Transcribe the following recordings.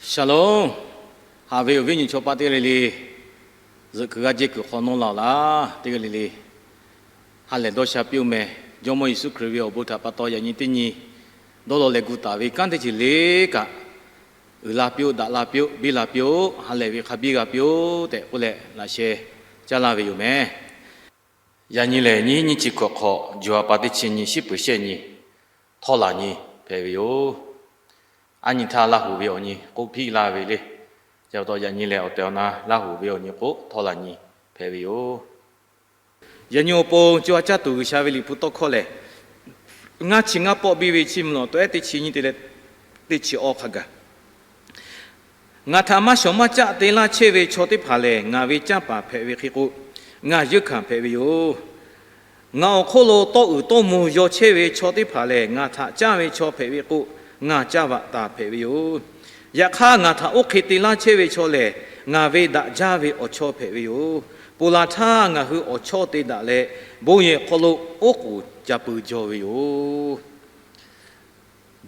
Shalom. Haꞈ ve awˬ viˉ awˬ nyi chaw paˆ teˇ g'aˇ le le, zuhꞈ kuiˬ g'aˇ jehˇ kuiˬ hk'aw nawˇ la-oˬ laˇ. Teˇ g'aˇ le le, ha lehˬ dawˇ sha piˇ-oˆ meh. Jawˇmawˇ Yeˍsuˆ Hkriꞈ ve awˬ bon htaꞈ pa taw yaꞈ nyi teˇ nyi dawˇ law leh gu taˍ ve kanˉ teˇ ceuˬ le kaꞈ, uiˍ la piˇ-oˆ, daꞈ la piˇ-oˆ, biˇ la piˇ-oˆ, ha lehˬ ve hk'a biˇ g'a piˇ-oˆ tehꞈ k'oˆ leh laꞈ sheh caˇ laˇ ve yoˬ meh. Yaꞈ nyi lehˬ, nyiˇ hinˉ nyiˇ chi hkawꞈ hk'awꞈ, June ha pa teˇ chi nyi, shiˉ peuˍ shehˆ nyi, htawˇ laˬ nyi hpehꞈ ve yoˬ. Aˉ nyi htaˇ Laˇ huˍ ve awˬ nyi k'oˆ piˇ laˇ ve le. Chi pa taw yaꞈ nyi lehˬ, awˬ tehˬ awˬ na Laˇ huˍ ve awˬ nyi k'o htawˇ laˬ nyi hpehꞈ ve yoˬ. Yaꞈ nyi awˬ pon co ha caˇ tuˬ G'uiˬsha ve Liꞈ hpu tawˇ hkawˇ lehˬ, ngaˇ chi ngaˇ pawˆ biˇ ve Chiˇ mvuh lawˬ tawˆ ehˉ teˇ chi nyiˇ te leh teˇ chi awˇ hk'a gaˬ, ngaˬ htaꞈ maˇ shawˍ maˇ caˆ te laˇ chehˇ ve chaw teˇ hpaˍ lehˬ, ngaˬ ve canˇ paˍ hpehꞈ ve hk'e k'o, ngaˬ yeunˇ hkanˍ hpehꞈ ve yoˬ. Ngaˬ awˬ hk'oˆ lo tawˇ uiˍ tawˇ mvuh yaw chehˇ ve chaw teˇ hpaˍ lehˬ, ngaˬ htaꞈ canˇ ve chaw hpehꞈ ve k'o, ngaˬ caˇ vaꞈ taˍ hpehꞈ ve yoˬ. Yaꞈ hk'aˇ, ngaˬ htaꞈ oˇ hk'e te laˇ chehˇ ve chaw lehˬ, ngaˬ ve daꞈ jaˇ ve awˬ chawˇ hpehꞈ ve yoˬ. Ponˬ laˬ htaˇ ngaˬ hui awˬ chawˇ te daꞈ leh, bon yehˬ hk'aw lo oˉ k'oˍ ca pui jaw ve yoˬ.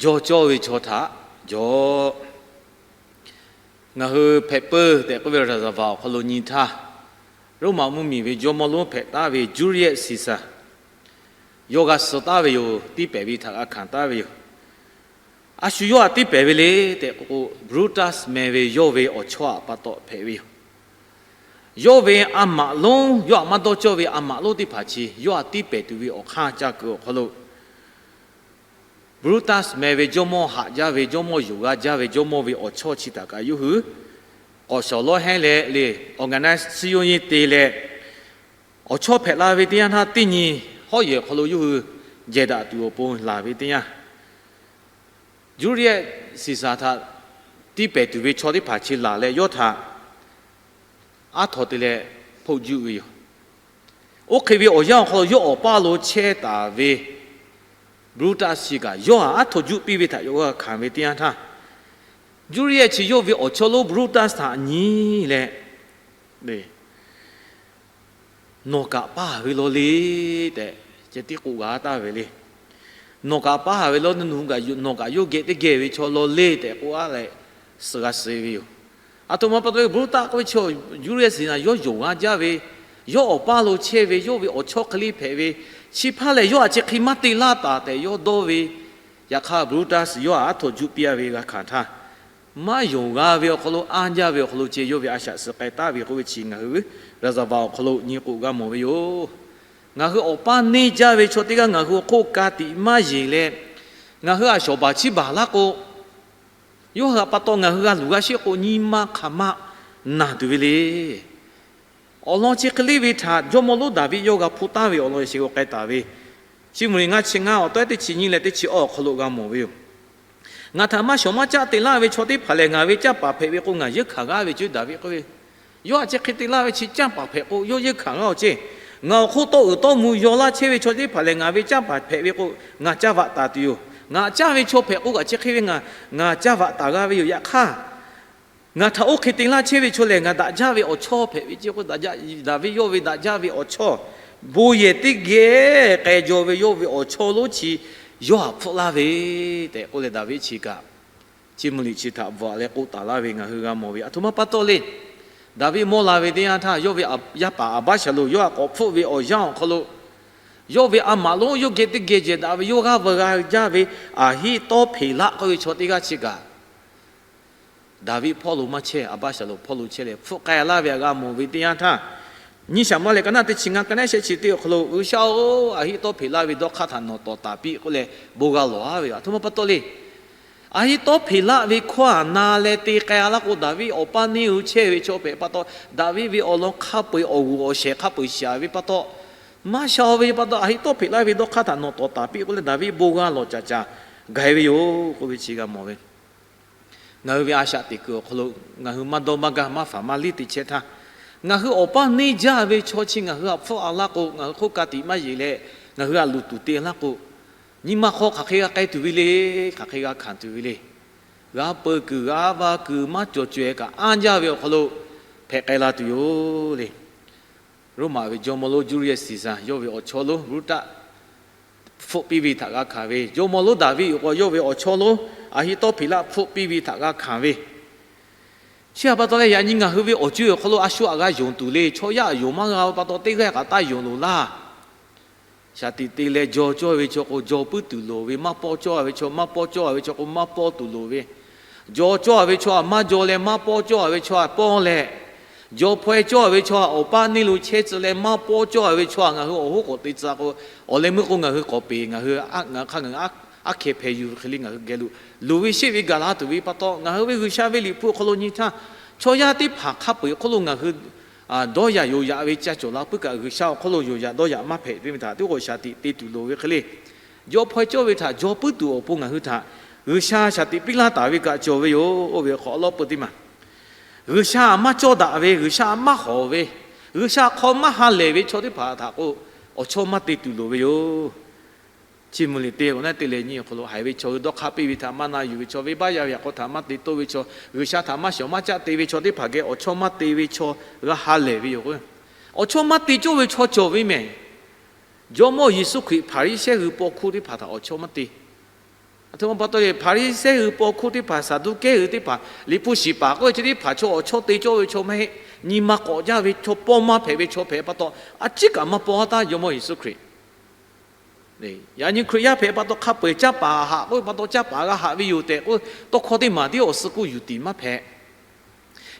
Jaw cawˇ ve chaw htaꞈ jaw. Ngaˬ hui hpehꞈ peuˬ tehꞈ k'oˆ ve ရာဇဝင် awˬ hk'aw lo nyi htaˇ, Roˉmaꞈ mvuhˇmiˬ ve jawˇmawˇ lonˉ hpehꞈ taˉ ve Julius Caesar yawˇ g'a suh taˉ ve yoˬ. Tiˇ pehˍ ve htaꞈ g'a hkanˍ taˉ ve yoˬ. A shu yawˇ htaꞈ tiˇ pehˍ ve le tehꞈ k'o, Brutus meh ve yawˇ ve awˬ chawˇ htaꞈ pa taw hpehꞈ ve yoˬ. Yawˇ ve a maꞈ lonˉ, yawˇ htaꞈ maˇ dawˇ cawˇ ve a maꞈ lonˉ teˇ hpaˍ chi yawˇ htaꞈ tiˇ pehˍ tuˬ ve awˬ hk'aˇ ca kuiˬ awˬ hk'aw lo, Brutus meh ve jawˇmawˇ haꞈ jaˇ ve jawˇmawˇ, yonˍ g'a jaˇ ve jawˇmawˇ ve awˬ chawˇ chi htaꞈ kaꞈ yawˇ hui k'awꞈ shawˍ lawˉ hehnˇ leh le, organize chi yawˇ nyi te leh, awˬ chawˇ hpehꞈ la ve teˇ yanˇ htaˇ, teˇ nyi hawˉ yehˬ awˬ hk'aw lo yawˇ hui jehˬ daꞈ tuˬ awˬ pon laˬ ve teˇ yanˇ, Julius Caesar htaꞈ tiˇ pehˍ tuˬ ve chaw teˇ hpaˍ chi laˬ leh yawˇ htaꞈ aˉ htaw te leh hpoˆ juˆ ve yoˬ. Oˇ hk'e ve awˬ yanˇ awˬ hk'aw lo yawˇ awˬ paˇ lo chehˇ taˍ ve Brutus chi kaꞈ yawˇ htaꞈ aˉ htaw juˆ piˇ ve htaꞈ yawˇ g'a hkanˍ ve teˇ yanˇ htaˇ, Julius chi yawˇ ve awˬ chawˇ lonˉ Brutus htaꞈ nyi leh, Nawˬ kaꞈ paˇ haˍ ve law le tehꞈ ceh tiˉ k'oˆ g'a taˍ ve le. Nawˬ kaꞈ paˇ haˍ ve law, nawˬ kaꞈ yawˇ geh teˇ geh ve chaw law le tehꞈ k'oˆ a leh suh g'a suh ve yoˬ. Aˬ htoꞈ ma pa taw, Brutus k'oˆ ve chaw Julius htaꞈ yawˇ yonˍ g'a jaˇ ve, yawˇ awˬ paˇ lo chehˇ ve, yawˇ ve awˬ chawˇ hk'e le hpehꞈ ve, chi hpaˇ lehˬ yawˇ htaꞈ chi hk'e maˇ te laˇ taˍ tehꞈ yawˇ dawˇ ve. Yaꞈ hk'aˇ Brutus yawˇ htaꞈ aˉ htaw juˆ piˇ a ve g'a hkanˍ htaˇ, maˇ yonˍ g'a ve awˬ hk'aw lo anˇ jaˇ ve awˬ hk'aw lo ceh yawˇ ve a shaꞈ suh k'ai taˍ ve k'oˆ ve chi ngaˬ hui ရာဇဝင် awˬ hk'aw lo nyi k'o g'a mawˬ ve yoˬ. Ngaˬ hui awˬ paˇ neˇ jaˇ ve chaw teˇ g'aˇ ngaˬ hui awˬ hk'oˆ ka tiꞈ maˇ yeˬ leh, ngaˬ hui a shawˍ baˬ chiˇ baˬ laˇ k'o, yawˇ hui htaꞈ pa taw ngaˬ hui g'a luˬ g'a sheˆ k'o, nyi ma hk'aˬ ma naˬ tuˬ ve le. Awˬ lawn chi hk'e le ve htaꞈ jawˇmawˇ lonˉ Daˍviˆ yawˇ g'a hpuˇ taˍ ve awˬ lawn chi k'o k'ai taˍ ve, Chiˇ mvuh liꞈ ngaˇ chi ngaˇ awˬ tawehˉ teˇ chi nyiˇ leh teˇ chi awˇ awˬ hk'aw lo g'a mawˬ ve yoˬ. Ngaˬ htaꞈ maˇ shawˍ maˇ caˆ te laˇ ve chaw teˇ hpaˍ lehˬ, ngaˬ ve canˇ paˍ hpehꞈ ve k'o ngaˬ yeunˇ hkanˍ g'a ve ceˇ Daˍviˆ k'oˆ ve. Yawˇ htaꞈ chi hk'e te laˇ ve chi canˇ paˍ hpehꞈ k'o yawˇ yeunˇ hkanˍ g'a-oˬ ceˇ. Ngaˬ awˬ hk'oˆ tawˇ uiˍ tawˇ mvuh yaw laˇ chehˇ ve chaw teˇ hpaˍ lehˬ, ngaˬ ve canˇ paˍ hpehꞈ ve k'o ngaˬ caˇ vaꞈ taˍ tuˬ yoˬ. Ngaˬ caˇ ve chaw hpehꞈ k'oˆ kaꞈ chi hk'e ve ngaˬ, ngaˬ caˇ vaꞈ taˍ g'a ve yoˬ. Yaꞈ hk'aˇ, ngaˬ htaꞈ oˇ hk'e te laˇ chehˇ ve chaw lehˬ, ngaˬ daꞈ jaˇ ve awˬ chawˇ hpehꞈ ve ceˇ k'o, Daˍviˆ yawˇ ve daꞈ jaˇ ve awˬ chawˇ, bon yehˬ teˇ geh k'ai jaw ve yawˇ ve awˬ chawˇ lonˉ chi yawˇ htaꞈ hpfuhˆ laˇ ve tehꞈ k'oˆ leh Daˍviˆ chi kaꞈ, Chiˇ mvuh liꞈ chi htaꞈ bvuhꞈ leh k'oˆ taˍ laˇ ve ngaˬ hui g'a mawˬ ve. Aˬ htoꞈ ma pa taw le. Daˍviˆ mawˇ la ve teˇ yanˇ htaˇ yawˇ ve yaˇ paˍ Aˍbaˉshaˍlonˍ yawˇ htaꞈ k'awꞈ hpfuhˆ ve awˬ yanˇ awˬ hk'aw lo, yawˇ ve a maꞈ lonˉ yawˇ geh teˇ geh jehˬ daꞈ ve yawˇ g'aˇ va g'a jaˇ ve Aˍhiˆtawˇhpeˍlaˆ k'oˆ ve chaw teˇ g'aˇ chi kaꞈ, Daˍviˆ hpawˇ lo maˇ chehˇ, Aˍbaˉshaˍlonˍ hpawˇ lo chehˇ leh hpfuhˆ k'ai laˇ ve htaꞈ g'a mawˬ ve teˇ yanˇ htaˇ, Nyiˇ Saˍmuˍaˍlehˍ ka naˆ teˇ chi ngaˇ ka naˆ shehˆ chi teˇ awˬ hk'aw lo, G'uiˬsha-oˬ, Aˍhiˆtawˇhpeˍlaˆ ve dawˇ hk'aˇ htaꞈ nawˬ tawˍ taˍ piˇ k'oˆ leh bon g'a lawˬ-a ve yoˬ. Aˬ htoꞈ ma pa taw le. Aˍhiˆtawˇhpeˍlaˆ ve hkawˇ htaꞈ na leh te k'ai-a laˇ k'o, Daˍviˆ awˬ paˇ neˇ hui chehˇ ve chaw hpehꞈ pa taw, Daˍviˆ ve awˬ lawn hk'a peu-eˬ awˬ g'uˬ awˬ shehˍ hk'a peu-eˬ shaˍ ve pa taw, maˇ sha ve pa taw, Aˍhiˆtawˇhpeˍlaˆ ve dawˇ hk'aˇ htaꞈ nawˬ tawˍ taˍ piˇ k'oˆ leh Daˍviˆ bon g'a lawˬ caˍ caˍ gaˬ-e ve yoˬ k'oˆ ve chi g'a mawˬ ve. Ngaˬ hui ve a shaꞈ teꞈ kuiˬ awˬ hk'aw lo ngaˬ hui maˇ dawˇ maˇ gaˇ maˇ faˍ maˇ liˇ te chehˇ htaˇ, ngaˬ hui awˬ paˇ neˇ jaˇ ve chaw chi ngaˬ hui htaꞈ hpfuhˆ-a laˇ k'o, ngaˬ hui hk'oˆ ka tiꞈ maˇ yeˬ leh ngaˬ hui htaꞈ luˬ tuˬ te laˇ k'o, nyi ma hk'aw hk'aˬ hk'e g'a k'ai tuˬ ve le. Hk'aˬ hk'e g'a hkanˍ tuˬ ve le. G'a peu kuiˬ g'a va kuiˬ maˇ cawˬ caweh kaꞈ anˇ jaˇ ve awˬ hk'aw lo hpehꞈ k'ai la tuˬ yoˬ le. Roˉmaꞈ ve jawˇmawˇ lonˉ Julius Caesar yawˇ ve awˬ chawˇ lonˉ Brutus hpfuhˆ piˇ ve htaꞈ g'a hkanˍ ve, jawˇmawˇ lonˉ Daˍviˆ yoˬ k'o yawˇ ve awˬ chawˇ lonˉ Aˍhiˆtawˇhpeˍlaˆ hpfuhˆ piˇ ve htaꞈ g'a hkanˍ ve, Chi htaꞈ pa taw leh, yaꞈ nyi ngaˬ hui ve awˬ co-e awˬ hk'aw lo a shu htaꞈ g'a yonˍ tuˬ le. Chaw yaˇ yonˍ maˇ g'a ve pa taw, teˇ g'aˇ kaꞈ taˇ yonˍ loˍ laˇ. Shaˍ tiꞈ te leh jaw cawˇ ve chaw k'o, jaw puiˉ tuˬ loˍ ve, maˇ pawˇ cawˇ ve chaw, maˇ pawˇ cawˇ ve chaw k'o, maˇ pawˇ tuˬ loˍ ve, jaw cawˇ ve chaw htaꞈ maˇ jaw leh, maˇ pawˇ cawˇ ve chaw htaꞈ pawˇ leh, jaw hpaw-e cawˇ ve chaw htaꞈ awˬ paˇ neˇ lo chehˇ tcuh leh, maˇ pawˇ cawˇ ve chaw htaꞈ ngaˬ hui awˬ hoˉ k'awꞈ te tcuh k'o, awˬ leh meuˇ k'o ngaˬ hui k'awꞈ peˍ, ngaˬ hui a, ngaˬ hui hk'a ngaˬ hui aˉ hkeh hpehꞈ yuˬ ve hk'e le, ngaˬ hui geh lo loˍ ve sheˆ ve gaˬ la tuˬ ve pa taw, ngaˬ hui ve G'uiˬsha ve liꞈ hpu awˬ hk'aw lo nyi htaˇ, chaw yaˇ teˇ hpaˍ hk'a peu-eˬ hk'oˆ lo ngaˬ hui dawˇ yaꞈ yoˬ yaꞈ ve ca cawˬ la puiˉ kaꞈ, G'uiˬsha awˬ hk'aw lo yoˬ yaꞈ dawˇ yaꞈ maˇ hpehꞈ ve htaꞈ teˇ k'o shaˍ tiꞈ te tuˬ loˍ ve hk'e le. Jaw hpaw-e cawˇ ve htaꞈ jaw puiˉ tuˬ awˬ pon ngaˬ hui htaꞈ G'uiˬsha shaˍ tiꞈ piˇ laˇ taˍ ve kaꞈ cawˬ ve yoˬ. Oˇ ve hk'aw awˉ lawˉ peu teˇ maˬ, G'uiˬsha maˇ cawˇ daꞈ ve, G'uiˬsha maˇ hawˍ ve, G'uiˬsha hk'aw maˇ ha lehˬ ve chaw teˇ hpaˍ htaꞈ k'o, awˬ chawˇ maˇ te tuˬ loˍ ve yoˬ. Chi mvuh liꞈ te k'o naˉ te leh nyi awˬ hk'aw lo haiˬ ve chaw hui dawˇ hk'aˇ piˇ ve htaꞈ maˇ na yuˬ ve chaw, venˇbaˆ yaˇ ve yaꞈ k'aw htaꞈ maˇ te toˇ ve chaw, G'uiˬsha htaꞈ maˇ shawˍ maˇ caˆ te ve chaw teˇ hpaˍ geh awˬ chawˇ maˇ te ve chaw g'a ha lehˬ ve yoˬ k'o, awˬ chawˇ maˇ te cawˇ ve chaw cawˬ ve mehˬ. Jawˇmawˇ Yeˍsuˆ Hkriꞈ Hpaˍriˍsehˇ hui paw hkuˇ teˇ hpaˍ htaꞈ awˬ chawˇ maˇ te. Aˬ htoꞈ ma pa taw le, Hpaˍriˍsehˇ hui paw hkuˇ teˇ hpaˍ, Saˍduˆkehˇ hui teˇ hpaˍ, Liꞈ hpu shiˍ paˍ k'oˆ ve chi teˇ hpaˍ chaw awˬ chawˇ te cawˇ ve chaw maˇ heˆ. Nyi ma k'awꞈ jaˇ ve chaw, pawˇ maˇ hpehꞈ ve chaw hpehꞈ pa taw, a ciˉ kaꞈ maˇ pawˇ ha taˇ Jawˇmawˇ Yeˍsuˆ Hkriꞈ. Yaꞈ nyi Hkriꞈ yaˇ hpehꞈ pa taw hk'a peu-eˬ caˇ paˍ haꞈ k'oˆ ve pa taw, caˇ paˍ g'a haꞈ ve yoˬ tehꞈ k'oˆ, tawˇ hkawˇ teˇ maˬ tiˉ awˬ suh k'oˆ yuˬ tiˍ maˇ hpehꞈ.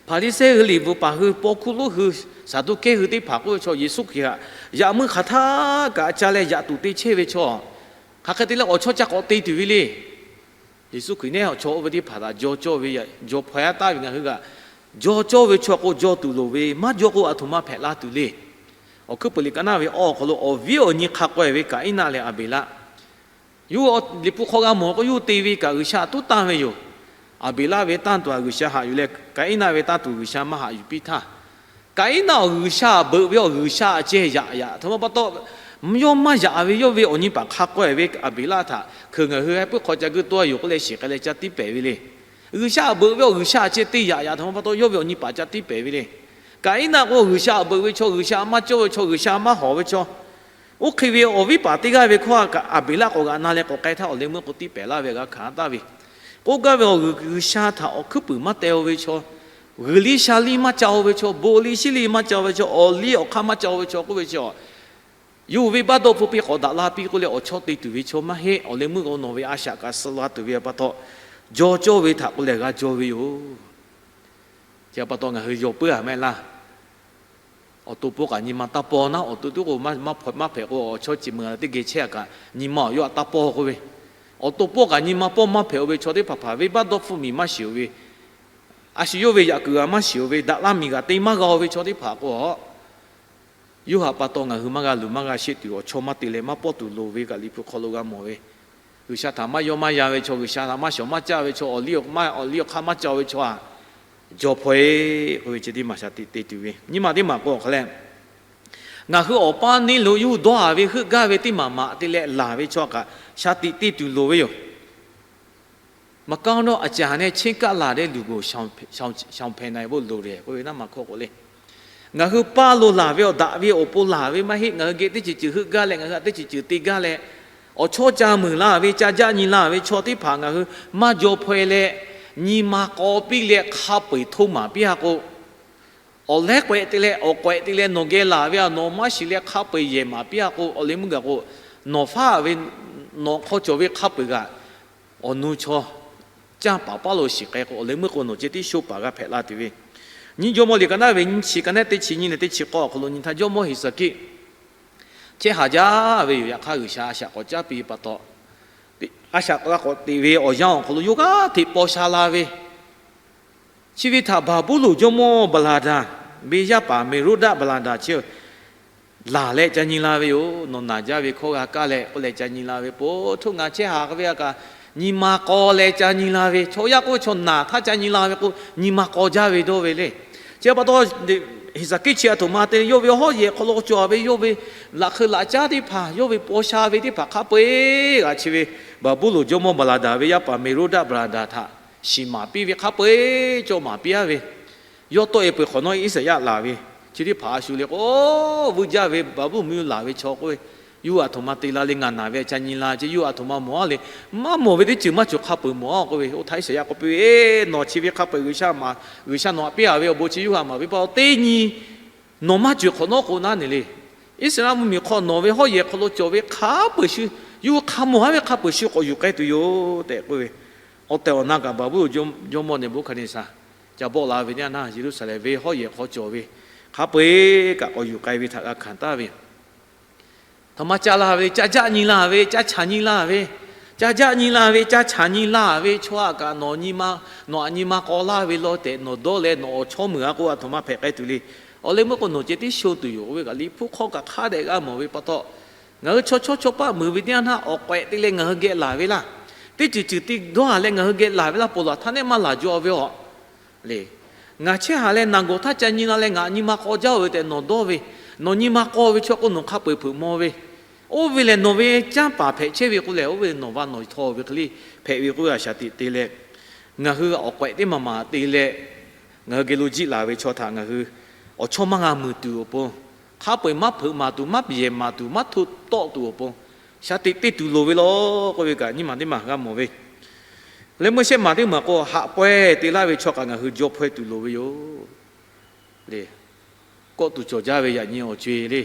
Hpaˍriˍsehˇ hui, Liꞈ bvuhꞈ paˍ hui, paw hkuˇ lonˉ hui, Saˍduˆkehˇ hui teˇ hpaˍ k'oˆ ve chaw Yeˍsuˆ Hkriꞈ htaꞈ yaꞈ meuˇ hk'aˬ htaˇ kaꞈ ca leh yaꞈ tuˬ te chehˇ ve chaw, hk'aˬ hk'e te leh awˬ chawˇ ca k'awꞈ te tuˬ ve le. Yeˍsuˆ Hkriꞈ nehˉ awˬ chawˇ oˇ ve teˇ hpaˍ htaꞈ jaw cawˇ ve, jaw hpaw-e taˍ ve ngaˬ hui g'aꞈ, jaw cawˇ ve chaw k'o jaw tuˬ loˍ ve, maˇ jaw k'o aˬ htoꞈ ma hpehꞈ la tuˬ le. Awˬ hkuiˉ puiˍ liꞈ ka naˆ ve awˬ hk'aw lo awˬ viˉ awˬ nyi hk'a k'aweh ve Kaˍiˉnaˆ leh Aˍbeˍlaˆ, yawˇ Liꞈ hpu hk'aw g'a mawˬ k'o, yawˇ te ve kaꞈ G'uiˬsha htaꞈ tuˉ tanˇ ve yoˬ. Aˍbeˍlaˆ ve tanˇ tuˬ htaꞈ G'uiˬsha haꞈ yuˬ leh, Kaˍiˉnaˆ ve tanˇ tuˬ G'uiˬsha maˇ haꞈ yuˬ piˇ htaˇ, Kaˍiˉnaˆ awˬ G'uiˬsha htaꞈ beuꞈ ve awˬ G'uiˬsha aꞈ ceh yaꞈ yaꞈ htoꞈ ma pa taw, yawˇ maˇ yaꞈ ve yawˇ ve awˬ nyi paˍ hk'a k'aweh ve Aˍbeˍlaˆ htaꞈ hkeuꞈ ngaˬ hui heh puiˉ hk'aw ca guiˇ tawˆ yoˬ k'oˆ leh shiˍ k'ai leh ca tiˉ pehˍ ve le. G'uiˬsha aꞈ beuꞈ ve awˬ G'uiˬsha aꞈ ceh te yaꞈ yaꞈ htoꞈ ma pa taw, yawˇ ve awˬ nyi paˍ ca tiˉ pehˍ ve le. Kaˍiˉnaˆ k'o G'uiˬsha aꞈ beuꞈ ve chaw, G'uiˬsha maˇ cawˇ ve chaw, G'uiˬsha maˇ hawˍ ve chaw, oˇ hk'e ve awˬ viˉ paˍ teˇ g'aˇ ve hkawˇ kaꞈ Aˍbeˍlaˆ k'awꞈ g'aꞈ na leh k'awꞈ k'ai htaˇ, awˬ leh meuˇ k'o tiˉ pehˍ laˇ ve g'a hkanˍ taˍ ve. K'oˆ gaˇ ve awˬ g'uiˬ G'uiˬsha htaꞈ awˬ hkuiˉ puiˍ maˇ teh-o ve chaw, g'uiˬ liˇ sha liˇ maˇ ca-o ve chaw, bon liˇ shiˉ liˇ maˇ ca-o ve chaw, awˬ liˇ awˬ hk'aˇ maˇ ca-o ve chaw k'oˆ ve chaw, yawˇ hui venˇbaˆ dawˇ hpfuhˇ piˇ k'awꞈ daꞈ la piˇ k'oˆ leh awˬ chawˇ te tuˬ ve chaw maˇ heˆ. Awˬ leh meuˇ k'o nawˬ ve a shaꞈ kaꞈ suh la tuˬ ve pa taw, jaw cawˇ ve htaꞈ k'oˆ leh g'a jaw ve yoˬ. Chi pa taw ngaˬ hui yaw puiˉ-a mehˆ laˇ. Awˬ to pawˆ kaꞈ nyi ma taˇ pawˇ naˉ, awˬ to tiˉ k'o maˇ hpehꞈ k'o, awˬ chawˇ chi meuˬ teˇ geh chehˇ-a kaꞈ nyi ma awˬ yawˇ htaꞈ taˇ pawˇ k'oˆ ve, awˬ to pawˆ kaꞈ nyi ma pawˇ maˇ hpehꞈ-o ve chaw teˇ hpaˍ hpaˍ venˇbaˆ dawˇ hpfuhˇ miˬ maˇ shiˍ-o ve, a shu yawˇ ve yaꞈ kuiˬ g'a maˇ shiˍ-o ve, daꞈ laˇ miˬ g'aꞈ te maˇ g'a-o ve chaw teˇ hpaˍ k'o, a yawˇ htaꞈ pa taw ngaˬ hui maˇ g'a luˬ maˇ g'a sheˆ tuˬ, awˬ chawˇ maˇ te leh maˇ pawˇ tuˬ loˍ ve kaꞈ Liꞈ hpu hk'aw lo g'a mawˬ ve. G'uiˬsha htaꞈ maˇ yawˇ maˇ yan ve chaw, G'uiˬsha htaꞈ maˇ shawˍ maˇ caˇ ve chaw, awˬ liˇ awˬ hk'aˇ maˇ ca-o ve chaw, a, jaw hpaw-e k'oˆ ve chi teˇ maˬ shaˍ tiꞈ te tuˬ ve. Nyi ma teˇ maˬ k'o awˬ hk'a leh, ngaˬ hui awˬ paˇ neˇ lo yawˇ hui dawˇ-a ve heuˆ gaˇ ve teˇ maˬ maꞈ te leh laˬ ve chaw kaꞈ shaˍ tiꞈ te tuˬ loˍ ve yoˬ. မကောင်းသောအကြံနှင့် ချဉ်းကပ်လာတဲ့လူကို ရှောင်၊ ရှောင်၊ ရှောင်ဖယ်နိုင်ဖို့ လိုတယ် k'oˆ ve naˉ maˬ hkawˇ k'o le. Ngaˬ hui paˇ lo laˬ ve awˬ daꞈ ve awˬ pon laˬ ve maˇ heˆ. Ngaˬ hui geh teˇ ceuˬ ceuˬ heuˆ gaˇ leh ngaˬ hui htaꞈ teˇ ceuˬ ceuˬ te gaˇ leh, awˬ chawˇ ca meuˬ laˇ ve, ca jaˆ nyi laˇ ve chaw teˇ hpaˍ ngaˬ hui maˇ jaw hpaw-e leh, nyi ma k'aw piˇ leh hk'a peu-eˬ htoˇ maˍ piˇ-a k'o, awˬ lehˉ k'awehꞈ te leh awˬ k'awehꞈ te leh nawˬ geh laˬ ve htaꞈ nawˬ maˇ shiˍ leh hk'a peu-eˬ yehˬ maˍ piˇ-a k'o, awˬ leh meuˇ gaˬ k'o, nawˬ faˉ ve, nawˬ hk'aw cawˬ ve hk'a peu-eˬ kaꞈ awˬ nu chaw canˇ paˍ paˉ lo shiˍ k'ai k'o, awˬ leh meuˇ k'o nawˬ ceh tiˉ sho paˍ g'a hpehꞈ la tuˬ ve. Nyi Jawˇmawˇ liꞈ ka naˆ ve nyi chi ka naˆ teˇ chi nyi leh teˇ chi k'awˇ awˬ hk'aw lo nyi htaˇ, Jawˇmawˇ Heˍsaˍkiˆ chehˇ haˍ jaˇ ve yoˬ. Yaꞈ hk'aˇ G'uiˬsha a shaꞈ k'awꞈ caˉ piˇ ve pa taw, a shaꞈ k'awꞈ la k'awꞈ teꞈ ve awˬ yanˇ awˬ hk'aw lo yawˇ g'aˇ hteꞈ paw sha la ve, chi ve htaꞈ Baˍbuˍlonˍ jawˇmawˇ Baˍlaˍdaˍ ve yaˇ paˍ Meˍroˇdaˆ Baˍlaˍdaˍ chi laˬ leh ca nyi la ve yoˬ. Nawˬ naˬ jaˇ ve hkawˇ g'a kaˇ leh k'oˆ leh ca nyi la ve, po htoˆ ngaˬ chehˇ haˍ ve a kaꞈ nyi ma k'aw leh ca nyi la ve, chaw yaˇ k'oˆ ve chaw naˬ htaˇ ca nyi la ve k'o, nyi ma k'aw jaˇ ve dawˇ ve le. Chi pa taw, Heˍsaˍkiˆ chi aˬ htoꞈ ma te, yawˇ ve hawˉ yehˬ hk'aw lo cawˬ ve yawˇ ve laꞈ hk'eu laꞈ caˉ teˇ hpaˍ, yawˇ ve paw sha ve teˇ hpaˍ hk'a peu-eˬ g'aꞈ chi ve Baˍbuˍlonˍ jawˇmawˇ Baˍlaˍdaˍ ve yaˇ paˍ Meˍroˇdaˆ Baˍlaˍdaˍ htaꞈ shiˍ maˍ piˇ ve hk'a peu-eˬ cawˬ maˍ piˇ-a ve, yawˇ tawˆ-e peuˬ hk'awꞈ nawˉ Iˉsaˍyaˆ laˬ ve, chi teˇ hpaˍ a shu le k'o, vuiˇ jaˇ ve Baˍbuˍlonˍ mvuhˇ miˬ laˬ ve chaw k'oˆ ve, Yawˇ hui aˬ htoꞈ ma te la le, ngaˬ naˬ ve ca nyi la ce, yawˇ hui aˬ htoꞈ ma mawˬ a le, maˇ mawˬ ve teˇ ceuˬ maˇ cawˬ hk'a peuˬ mawˬ a k'oˆ ve. Oˇ htaˇ Iˉsaˍyaˆ k'oˆ piˇ ve, Nawˬ chi ve hk'a peu-eˬ G'uiˬsha maˍ, G'uiˬsha nawˬ htaꞈ piˇ a ve awˬ bon chi yawˇ hui htaꞈ maˍ ve pa taw teˇ nyi nawˬ maˇ cawˬ hk'awꞈ nawˉ k'o naˉ ne le. Iˉsaˍreˍlaˆ mvuhˇmiˬ hk'aw nawˬ ve hawˉ yehˬ hk'aw lo cawˬ ve hk'a peu-eˬ shu, yawˇ hui hk'a mawˬ haˉ ve hk'a peu-eˬ shu k'awꞈ yuˬ k'ai tuˬ yoˬ tehꞈ k'oˆ ve. Awˬ tehˬ awˬ na kaꞈ Baˍbuˍlonˍ jawˇmawˇ Neˍbuˍhkaˍneˍsaˍ ca bawˆ la ve teˇ yanˇ htaˇ, Yeˍruˆsaˍlehnˍ ve hawˉ yehˬ hk'aw cawˬ ve hk'a peu-eˬ kaꞈ k'awꞈ yuˬ k'ai ve htaꞈ g'a hkanˍ taˍ ve yoˬ. Htaꞈ ma ca la ve, ca jaˆ nyi la ve, ca chaꞈ nyi la ve, ca jaˆ nyi la ve, ca chaꞈ nyi la ve chaw htaꞈ kaꞈ nawˬ nyi ma, nawˬ htaꞈ nyi ma k'aw laˇ ve law tehꞈ nawˬ dawˇ leh nawˬ awˬ chawˇ meuˍ a k'o, aˬ htoꞈ ma hpehꞈ k'ai tuˬ le. Awˬ leh meuˇ k'o nawˬ ceh tiˉ sho tuˬ yoˬ k'oˆ ve kaꞈ, Liꞈ hpu hk'aw kaꞈ hk'a dehꞈ g'a mawˬ ve pa taw, ngaˬ hui chaw chawˇ chaw paˆ meuˍ ve teˇ yanˇ htaˇ awˬ k'awehꞈ te leh ngaˬ hui geh laˬ ve laˇ. Teˇ ceuˬ ceuˬ te dawˇ a leh ngaˬ hui geh laˬ ve laˇ, ponˬ laˬ htaˇ nehˆ maˇ laˬ jaw ve a le. Ngaˬ chehˇ haˍ leh naˬ gawˬ htaˇ ca nyi la leh ngaˬ nyi ma k'aw jaˇ-oˬ ve tehꞈ nawˬ dawˇ ve, nawˬ nyi ma k'aw ve chaw k'o nawˬ hk'a peu-eˬ hpeuꞈ maw ve, oˇ ve lehˬ nawˬ ve canˇ paˍ hpehꞈ chehˇ ve k'o lehˬ, oˇ ve nawˬ va nawˬ htawˇ ve hk'e le hpehꞈ ve k'oˆ ve a shaˍ tiꞈ te leh, ngaˬ hui awˬ k'awehꞈ teˇ maˬ maˬ te leh, ngaˬ hui geh lo jiˆ laˬ ve chaw htaꞈ ngaˬ hui awˬ chawˇ maˇ g'a mui tuˬ awˬ pon, hk'a peu-eˬ maˇ hpeuꞈ maˍ tuˬ, maˇ pehˬ maˍ tuˬ, maˇ htoˆ tawˆ tuˬ awˬ pon shaˍ tiꞈ te tuˬ loˍ ve law k'oˆ ve kaꞈ nyiˇ maˬ teˇ maˬ g'a mawˬ ve. Leh meuˇ shehˆ maˬ teˇ maˬ k'o, haꞈ pawehˇ te laˇ ve chaw kaꞈ ngaˬ hui jaw hpaweh tuˬ loˍ ve yoˬ le. Kawˆ tuˬ cawˬ jaˇ ve yaꞈ nyi awˬ co-e le.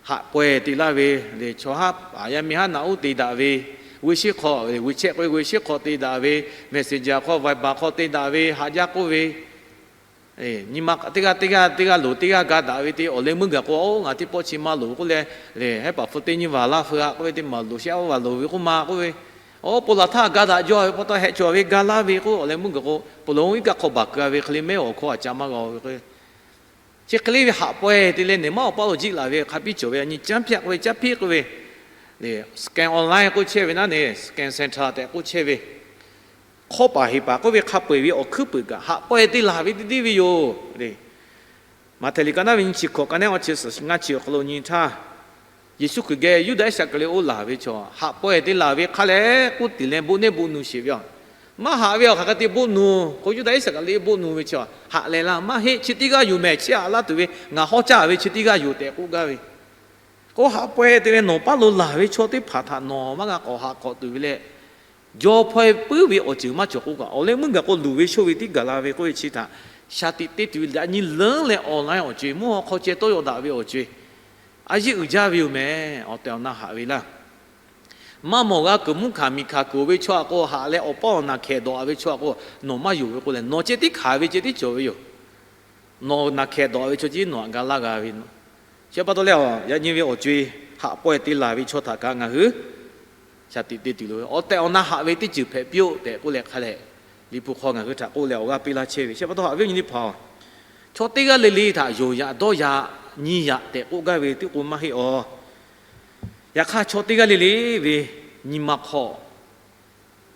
Haꞈ pawehˇ te laˇ ve le, chaw haˉ paˍ yaˇ miˇ haˉ naꞈ uˉ te daꞈ ve, g'uˇ shiˉ hk'aw, g'uˇ chehˇ k'oˆ ve g'uˇ shiˉ hk'aw te daꞈ ve, messenger hk'aw, Viber hk'aw te daꞈ ve, haꞈ jaˇ k'oˆ ve, nyi ma teˇ g'aˇ teˇ g'aˇ teˇ g'aˇ loˍ teˇ g'aˇ ga daꞈ ve te awˬ leh meuˇ gaˬ k'o, oˇ ngaˬ teˇ pawˆ chi maˇ loˍ k'oˆ leh, le hehˉ paˍ hpu teˇ nyiˇ vaˬ laˇ feu haꞈ k'oˆ ve teˇ maˬ loˍ shehˆ a vaˬ loˍ ve k'oˆ ma k'oˆ ve, oˇ ponˬ laˬ htaˇ ga daꞈ jaw ve pa taw heh cawˬ ve ga laˇ ve k'oˆ awˬ leh meuˇ gaˬ k'o, ponˬ laˬ oˇ iˉ kaˆ hk'aw baˬ keu a ve hk'e le mehˉ awˬ hkawˇ a ca maˇ g'a ve k'o, chi hk'e le ve haꞈ pawehˇ te leh nehˬ maˇ awˬ paˇ lo jiˆ laˬ ve hk'a piˇ cawˬ ve yaꞈ nyi canˇ hpiˆ k'oˆ ve, canˇ hpiˆ k'oˆ ve, scan online k'oˆ chehˇ ve naˉ ne, scan center tehꞈ k'oˆ chehˇ ve, hk'awˇ paˍ heˍ paˍ k'oˆ ve hk'a peu-eˬ ve awˬ hkuiˉ puiˍ kaꞈ haꞈ pawehˇ te laˬ ve teˇ deˇ ve yoˬ. Maꞈhtehˍ liꞈ ka naˉ ve nyiˇ chi hkawꞈ, ka naˉ awˇ chi suhˍ ngaˇ chi awˬ hk'aw lo nyi htaˇ, Yeˍsuˆ Hkriꞈ geh Yuˇdaꞈ Iˉsaˍkaˍriˍoˆ laˬ ve chaw haꞈ pawehˇ te laˬ ve hk'a leh k'oˆ tiˍ leh bon neˇ bon nu sheˍ ve a. Maˇ haꞈ ve awˬ hk'aˬ hk'e te bon nu k'o, Yuˇdaꞈ Iˉsaˍkaˍriˍoˆ bon nu ve chaw haꞈ leh laˇ, maˇ heˆ, chi teˇ g'aˇ yoˬ mehˍ, chiˇ aꞈ laˇ tuˬ ve ngaˬ hawˉ caˇ ve chi teˇ g'aˇ yoˬ tehꞈ k'oˆ gaˇ ve. K'o haꞈ pawehˇ te leh nawˬ paˇ lo laˬ ve chaw teˇ hpaˍ htaꞈ nawˬ maˇ g'a k'awꞈ haꞈ k'awꞈ tuˬ ve leh, jaw hpaweh puiˉ ve awˬ ceuˬ maˇ cawˬ k'oˆ kaꞈ, awˬ leh meuˇ gaˬ k'o luˬ ve shoˇ ve tiˉ gaˬ la ve k'oˆ ve chi htaꞈ shaˍ tiꞈ te tuˬ ve yaꞈ nyi leuˉ leh awˬ laiˉ awˬ co-e mvuhˇ haw hk'aw ceh tawˇ yaw daꞈ ve awˬ co-e a yeˇ uiˍ jaˇ ve yoˬ mehˍ. Awˬ tehˬ awˬ na haꞈ ve laˇ. Maˇ mawˬ g'a kuiˬ mvuhˇ hkanˍ miˬ hkanˍ kuiˬ ve chaw a k'o, haꞈ leh awˬ paˇ awˬ naˬ hkehˍ dawꞈ ve chaw a k'o, nawˬ maˇ yonˍ ve k'o lehˬ, nawˬ ceh tiˉ hkanˍ ve ceh tiˉ cawˬ ve yoˬ. Nawˬ naˬ hkehˍ dawꞈ ve chaw ceh nawˬ htaꞈ ga laˇ g'a ve. Chi pa taw leh, yaꞈ nyi ve awˬ co-e haꞈ pawehˇ te laˬ ve chaw htaꞈ kaꞈ ngaˬ hui shaˍ tiꞈ te tuˬ loˍ ve, awˬ tehˬ awˬ na haꞈ ve teˇ ceuˬ hpehꞈ piˇ-oˆ tehꞈ k'oˆ leh hk'a leh, Liꞈ hpu hk'aw ngaˬ hui htaꞈ k'oˆ leh awˬ g'aˇ piˇ laˇ chehˇ ve. Chi pa taw haꞈ ve nyi teˇ hpaˍ-oˬ, chaw teˇ g'aˇ le le htaꞈ yonˍ yaꞈ dawˇ yaꞈ nyi yaꞈ tehꞈ k'oˆ gaˇ ve teˇ k'o maˇ heˆ awˬ. Yaꞈ hk'aˇ, chaw teˇ g'aˇ le le ve nyi ma hk'aw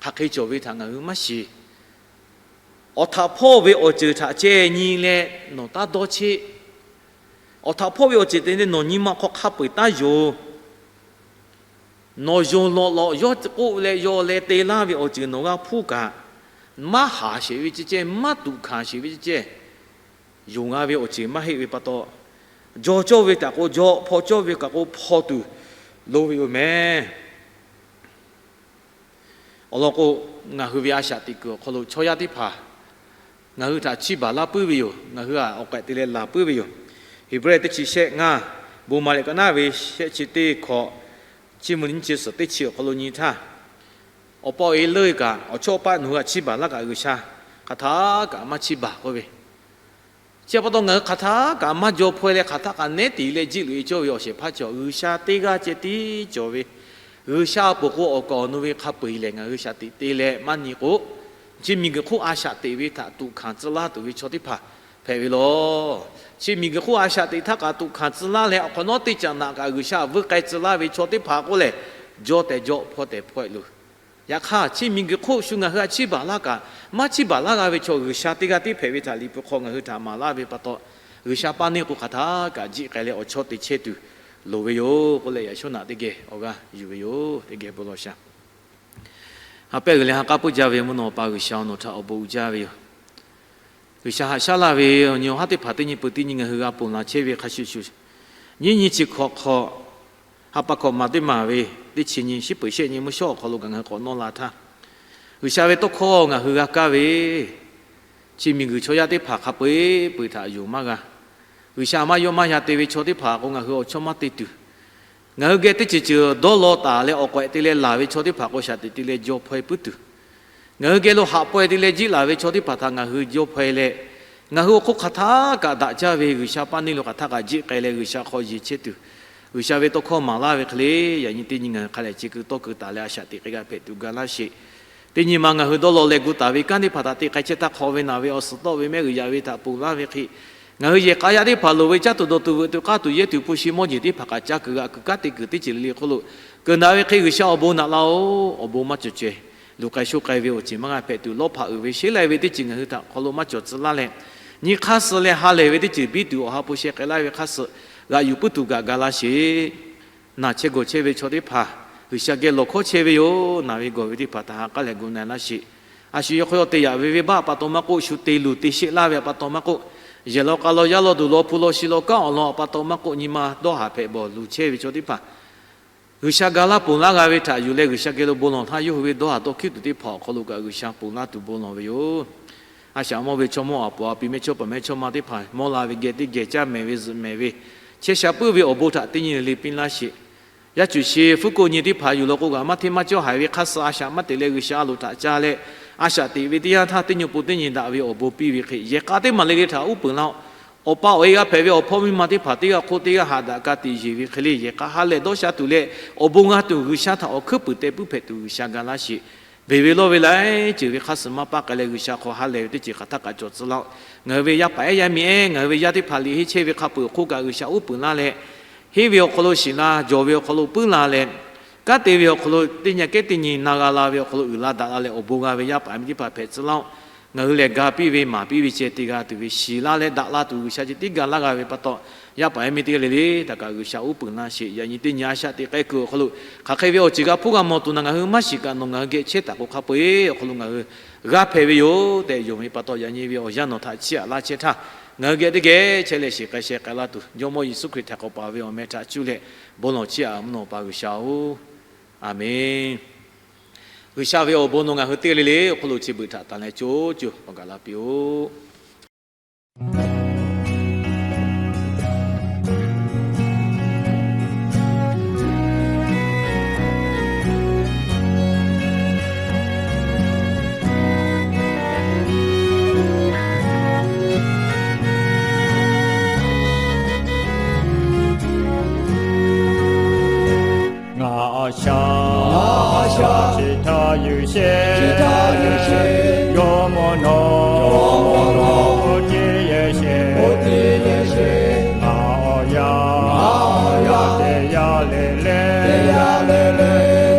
hk'aˬ hk'e cawˬ ve htaꞈ ngaˬ hui maˇ shiˍ. Awˬ htaꞈ hpawˇ ve awˬ ceuˬ htaꞈ ceh nyi leh nawˬ taˇ dawˇ cheˆ. Awˬ htaꞈ hpawˇ ve awˬ ceuˬ te leh nawˬ nyi ma hk'aw hk'a peu-eˬ taˇ yonˍ. Nawˬ yonˍ lawꞈ lawꞈ yawˇ k'oˆ leh yaw leh te laˇ ve awˬ ceuˬ nawˬ g'a hpuˇ kaꞈ, maˇ haˍ sheˍ ve ceh ceh, maˇ tuꞈ hkanˍ sheˍ ve ceh ceh, yonˍ g'a ve awˬ ceuˬ maˇ heˆ ve pa taw, jaw cawˇ ve kaꞈ k'o jaw, hpaw cawˇ ve kaꞈ k'o hpaw tuˬ loˍ ve yoˬ mehˍ. Awˬ lawn k'o, ngaˬ hui ve a shaꞈ teꞈ kuiˬ awˬ hk'aw lo chaw yaˇ teˇ hpaˍ ngaˬ hui htaꞈ chiˇ baˬ laˇ puiˉ ve yoˬ. Ngaˬ hui htaꞈ awˬ k'ehꞈ te leh laˬ puiˉ ve yoˬ. Heˍbrehˇ teˇ chi shehˆ ngaˇ, bon ma leh ka naˉ ve shehˆ chi teˇ hkawꞈ, chiˇ mvuh nyiˇ chi suhˍ teˇ chi awˬ hk'aw lo nyi htaˇ, awˬ pa awˬ e leuˆ kaꞈ, awˬ chawˇ paˆ nawˬ hui htaꞈ chiˇ baˬ laˇ kaꞈ, G'uiˬsha hk'aˬ htaˇ kaꞈ maˇ chiˇ baˬ k'oˆ ve. Chi pa taw ngaˬ hui hk'aˬ htaˇ kaꞈ maˇ jaw hpaweh leh hk'aˬ htaˇ kaꞈ nehˉ te leh jiˆ loꞈ-e cawˇ ve awˬ shehˍ hpaˇ cawˬ, G'uiˬsha teˇ g'aˇ ceh tiˉ cawˬ ve. G'uiˬsha a poˍ k'o awˬ kaˍ awˬ nu ve hk'a peu-eˬ lehˬ ngaˬ hui shaꞈ teꞈ te leh maˇ nyi k'o, chi miˬguiˬ hk'oˆ a shaꞈ teꞈ ve htaꞈ tuꞈ hkanˍ tcuh laˇ tuˬ ve chaw teˇ hpaˍ hpehꞈ ve law. Chi miˬguiˬ hk'oˆ a shaꞈ teꞈ htaˇ kaꞈ tuꞈ hkanˍ tcuh laˇ leh awˬ hk'awꞈ nawˉ teˇ caꞈ naꞈ kaꞈ G'uiˬsha veuˇ k'ai tcuh laˇ ve chaw teˇ hpaˍ k'oˆ lehˬ, jaw tehꞈ jaw, hpaw tehꞈ hpaw-e loˬ. Yaꞈ hk'aˇ, chi miˬguiˬ hk'oˆ shu ngaˬ hui htaꞈ chiˇ baˬ laˇ kaꞈ, maˇ chiˇ baˬ laˇ g'a ve chaw G'uiˬsha teˇ g'aˇ tiˉ hpehꞈ ve htaꞈ Liꞈ hpu hk'aw ngaˬ hui htaꞈ maˍ laˇ ve pa taw, G'uiˬsha paˇ neˇ k'o hk'aˬ htaˇ kaꞈ jiˆ k'ai leh awˬ chawˇ te chehˇ tuˬ loˍ ve yoˬ k'oˆ leh, yaꞈ shawˉ naꞈ teˇ geh awˬ g'aˇ yuˬ ve yoˬ. Teˇ geh bon lawˬ shaˍ. Ha pehˇ g'uiˬ leh ha k'aˉ puiˉ jaˇ ve mvuhˇ naw pa G'uiˬsha-oˬ, nawˬ htaꞈ awˬ bon uiˍ jaˇ ve yoˬ. G'uiˬsha haꞈ shaˉ laˇ ve awˬ nyi awˬ haˉ teˇ hpaˍ teˇ nyi peuˬ teˇ nyi ngaˬ hui g'a ponˬ laˬ chehˇ ve hk'a shuˍ shuˍ, nyiˇ nyi chi hkawꞈ hk'aw, Ha pa hkawꞈ maˍ teˇ maˬ ve teˇ chi nyi, shiˉ peuˬ shehˆ nyi mvuhˇ shawˉ awˬ hk'aw lo kaꞈ ngaˬ hui k'awꞈ nawˇ la htaˇ, G'uiˬsha ve tawˇ hkawˇ ngaˬ hui g'a kaˇ ve, chi miˬguiˬ chaw yaˇ teˇ hpaˍ hk'a peu-e peu-eˬ htaꞈ yonˍ maˇ g'a. G'uiˬsha maˇ yawˆ maˇ yan te ve chaw teˇ hpaˍ k'o, ngaˬ hui awˬ chawˇ maˇ te tuˬ, ngaˬ hui geh teˇ ceuˬ ceuˬ dawˇ law taˍ leh awˬ k'awehꞈ te leh laˬ ve chaw teˇ hpaˍ k'o, shaˍ tiꞈ te leh jaw hpaw-e puiˉ tuˬ, ngaˬ hui geh lo haꞈ paw-e te leh jiˆ laˬ ve chaw teˇ hpaˍ htaꞈ ngaˬ hui jaw hpaw-e leh, ngaˬ hui awˬ hk'oˆ hk'aˬ htaˇ kaꞈ daꞈ jaˇ ve G'uiˬsha paˇ neˇ lo hk'aˬ htaˇ kaꞈ jiˆ k'ai leh G'uiˬsha hk'aw yeˬ chehˇ tuˬ, G'uiˬsha ve tawˇ hkawˇ maˍ laˇ ve hk'e le, yaꞈ nyi teˇ nyi ngaˬ hui hk'a lehˬ chi keu tawˇ keu taˍ leh a shaꞈ teꞈ k'ai g'a hpehꞈ tuˬ ga laˇ sheˍ. Teˇ nyi ma ngaˬ hui dawˇ law leh gu taˍ ve kanˉ teˇ hpaˍ htaꞈ te k'ai chehˇ htaˇ, hk'aw ve naˬ ve awˬ suhˍ tawˆ ve mehˆ g'uiˬ yaꞈ ve htaꞈ ponˬ laˇ ve hk'e, ngaˬ hui yehˬ k'a yaˇ teˇ hpaˍ loˍ ve caˇ tuˬ dawˬ tuˬ veuꞈ tuˬ k'aˇ tuˬ yehˇ tuˬ hpu shi mawˇ jeˬ teˇ hpaˍ kaꞈ caˇ kuiˬ g'aꞈ kuiˬ kanˉ te kuiˬ teˇ ceuˬ le le hk'oˆ lo, keu naꞈ ve hk'e G'uiˬsha awˬ bon naꞈ laˇ-oˬ. Awˬ bon maˇ cawˬ caweh, luˬ k'ai shoˆ k'ai ve awˬ ceuˬ maˇ g'a hpehꞈ tuˬ, lawˇ hpaꞈ uiˍ ve sheˉ lai ve teˇ ceuˬ ngaˬ hui htaꞈ hk'aw lo maˇ cawˬ tcuh laˇ leh, nyi hk'aˇ suh leh ha lehˬ ve teˇ ceuˬ biˇ tuˬ, awˬ ha hpu sheh k'ai laˇ ve hk'aˇ suh g'aꞈ yuˬ puiˉ tuˬ gaꞈ ga laˇ sheˍ. Naˬ chehˇ gawˬ chehˇ ve chaw teˇ hpaˍ G'uiˬsha geh lawˬ hkawˉ chehˇ ve yoˬ. Naˬ ve gawˬ ve teˇ hpaˍ htaꞈ ha k'aˉ leh gu na-e laˇ sheˍ. A shu yawˇ hk'aw yawˇ te yaꞈ ve venˇbaˆ a pa taw maˇ k'oˆ, shu te luˬ te sheˆ laˇ ve a pa taw maˇ k'oˆ, yehˬ law k'a law yaˇ law duˬ law hpu law shi law kanˉ awˬ lawn a pa taw maˇ k'oˆ, nyi ma dawˇ haˍ hpehꞈ bawˬ luˬ chehˇ ve chaw teˇ hpaˍ G'uiˬsha ga laˇ ponˬ laˇ g'a ve htaꞈ yuˬ leh, G'uiˬsha geh lo bon lawˬ htaˇ yawˇ hui ve dawˇ haˍ dawˇ hkiˉ tuˬ teˇ hpaˍ awˬ hk'aw lo kaꞈ G'uiˬsha ponˬ laˇ tuˬ bon lawˬ ve yoˬ. A shaꞈ mawˇ ve chaw mawˇ, a poˍ a pi mehˇchawˇpaˍ mehˇchawˇma teˇ hpaˍ mawˇ la ve geh teˇ geh caˇ mehˍ ve zuhꞈ mehˍ ve, chehˇ sha puiˉ ve awˬ bon htaꞈ teˇ nyi le piˇ laˇ sheˍ. Yaˇ cuˬ shi fuˉ ko nyi teˇ hpaˍ yuˬ law k'o, g'aꞈ maˇ hteˇ maˇ cawˇ haiˬ ve hk'aˇ suh a shaꞈ maˇ teꞈ leh G'uiˬsha a loˍ htaꞈ ca leh, a shaꞈ teꞈ ve teˇ yanˇ htaˇ teˇ nyi pun teˇ nyi daꞈ ve awˬ bon piˇ ve hk'e, yehˬ k'a teˇ maˬ le le htaꞈ uˉ peunˍ laˇ-oˆ. Awˬ pa awˬ e g'a hpehꞈ ve awˬ hpawˇ miˇ ma teˇ hpaˍ teˇ g'aˇ hk'oˆ teˇ g'aˇ haꞈ daꞈ ka tiꞈ yeˬ ve hk'e le, yehˬ k'a ha lehˬ dawˇ sha tuˬ leh, awˬ bon g'a tuˬ G'uiˬsha htaꞈ awˬ hkuiˉ puiˍ teh puiˉ hpehꞈ tuˬ G'uiˬsha ga laˇ sheˍ. Beˬ ve lawˇ ve laiˉ ceuˬ ve hk'aˇ suh maˇ paˇ k'ai leh, G'uiˬsha hk'aw ha lehˬ ve teˇ ceuˬ hk'aˬ htaˇ kaꞈ cawˬ tcuh laˇ-oˆ. Ngaˬ hui ve yaˇ paˍ ehˉ yaˇ miˇ ehˉ, ngaˬ hui ve yaˇ teˇ hpaˍ liꞈ henˇ chehˇ ve hk'a peuˬ awˬ hk'oˆ kaꞈ G'uiˬsha uˉ peunˍ laˇ leh, henˇ ve awˬ hk'aw lo shiˍ la, jawˬ ve awˬ hk'aw lo puiˉ la leh, kanˉ te ve awˬ hk'aw lo teˇ nyi kehˉ teˇ nyi na g'a la ve awˬ hk'aw lo uiˍ la daꞈ la leh awˬ bon g'a ve yaˇ paˍ miˇ teˇ hpaˍ hpehꞈ tcuh laˇ-oˆ. Ngaˬ hui lehˬ ga piˇ ve maˍ piˇ ve ceh te g'a tuˬ ve shiˍ la leh daꞈ la tuˬ G'uiˬsha ceh tiˉ ga laˇ g'a ve pa taw, yaˇ paˍ ehˉ miˇ teˇ g'aˇ le le htaꞈ kaꞈ G'uiˬsha uˉ peunˍ laˇ sheˍ. Yaꞈ nyi teˇ nyi a shaꞈ teꞈ k'ai kuiˬ awˬ hk'aw lo hk'aˬ hk'e ve awˬ ceuˬ g'a hpuˇ g'a mawˬ tuˬ naˬ, ngaˬ hui maˇ shiˍ kaꞈ nawˬ ngaˬ hui geh chehˇ taˍ k'o, hk'a peu-eˬ awˬ hk'aw lo ngaˬ hui g'a hpehꞈ ve yoˬ tehꞈ yonˍ ve pa taw, yaꞈ nyi ve awˬ yanˇ nawˬ htaꞈ chiˇ aꞈ laˇ chehˇ htaˇ, ngaˬ hui geh teˇ geh chehˇ leh shiˍ k'ai sheh k'ai laˇ tuˬ, Jawˇmawˇ Yeˍsuˆ Hkriꞈ htaꞈ k'awꞈ paˍ ve awˬ meh htaꞈ cuˇ leh bon lawˬ chiˇ aꞈ mvuhˇ naw pa G'uiˬsha-oˬ, Aˍmenˍ. G'uiˬsha ve awˬ bon nawˬ ngaˬ hui teˇ g'aˇ le le awˬ hk'aw lo chi beuꞈ htaꞈ tanˬ leh co co awˬ gaˬ la piˇ-oˆ. Ngaˬ a shaꞈ, ngaˬ a shaꞈ, chi htaˇ yuˬ sheˍ, chi htaˇ yuˬ sheˍ, Jawˇmawˇ nawˬ, Jawˇmawˇ nawˬ, oˇ teˇ yehˬ sheˍ, oˇ teˇ yehˬ sheˍ, ngaˬ awˬ yanˇ, ngaˬ awˬ yanˇ, teˇ yanˇ le le, teˇ yanˇ le le,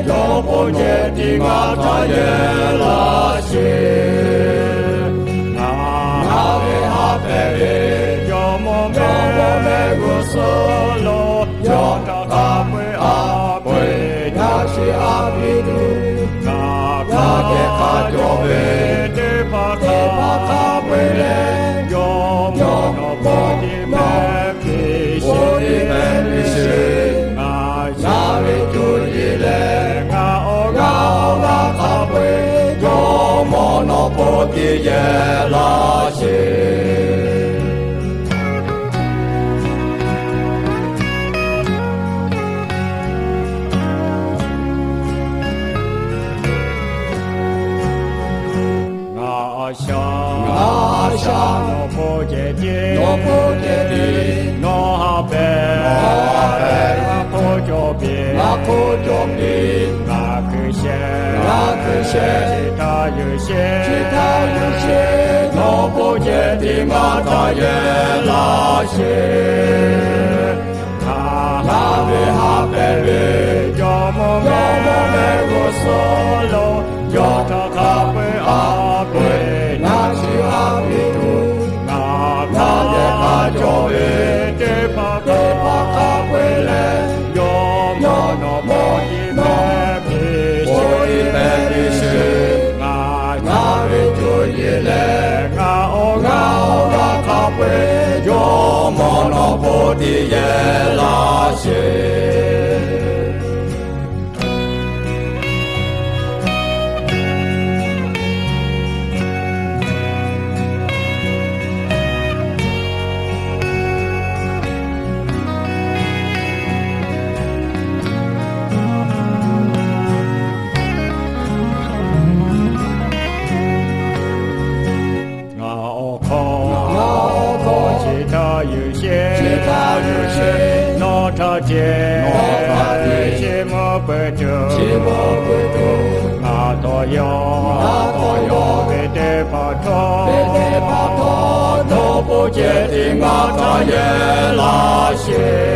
jawˇmawˇ ceh tiˉ ngaˬ htaꞈ yehˬ laˇ sheˍ. Ngaˬ, ngaˬ ve haꞈ pehnˇ ve Jawˇmawˇ mehˆ g'uˇ suhˍ lo, yawˇ htaꞈ hk'a peu-eˬ a peu-eˬ htaˇ chi a piˇ tuˬ, ngaˬ hk'a dehꞈ hk'a cawˬ ve teˇ hpaˍ hk'a peu-eˬ leh, Jawˇmawˇ nawˬ bon tiˉ mehˆ piˇ sheˍ, bon tiˉ mehˆ piˇ sheˍ. Ngaˬ yaˇ ve cuˇ yiˍ leh ngaˬ awˬ g'aˇ awˬ g'aˇ hk'a peu-eˬ, Jawˇmawˇ nawˬ bon tiˉ yehˬ laˇ sheˍ. Ngaˬ a shaꞈ, ngaˬ a shaꞈ, nawˬ hpawˇ ceh tiˉ, nawˬ hpawˇ ceh tiˉ, nawˬ haꞈ pehnˇ, nawˬ haꞈ pehnˇ, ngaˬ hk'oˆ cawˬ piˇ, ngaˬ hk'oˆ cawˬ piˇ, ngaˬ hkui sheh, ngaˬ hkui sheh, chi htaˇ yuˬ sheˍ, chi htaˇ yuˬ sheˍ, nawˬ hpawˇ ceh tiˉ ngaˬ htaꞈ yehˬ laˇ sheˍ. Ngaˬ, ngaˬ ve haꞈ pehnˇ ve Jawˇmawˇ, Jawˇmawˇ mehˆ g'uˇ suhˍ lo, yawˇ htaꞈ hk'a peu-eˬ a peu-eˬ htaˇ chi a piˇ tuˬ, ngaˬ hk'a dehꞈ hk'a cawˬ ve teˇ hpaˍ, teˇ hpaˍ hk'a peu-eˬ leh, Jawˇmawˇ nawˬ bon tiˉ mehˆ piˇ sheˍ, bon tiˉ mehˆ piˇ sheˍ. Ngaˬ yaˇ ve cuˇ yiˍ leh ngaˬ awˬ g'aˇ awˬ g'aˇ hk'a peu-eˬ, Jawˇmawˇ nawˬ bon tiˉ yehˬ laˇ sheˍ. ce, nawˬ hk'aˬ hk'e chi mvuh peuˬ tuˬ, chi mvuh peuˬ tuˬ, ngaˬ htawˇ yawˇ, ngaˬ htawˇ yawˇ ve teˇ hpaˍ htawˇ, ve teˇ hpaˍ htawˇ dawˇ hpfuhˆ ceh tiˉ ngaˬ htaꞈ yehˇ laˇ sheˍ.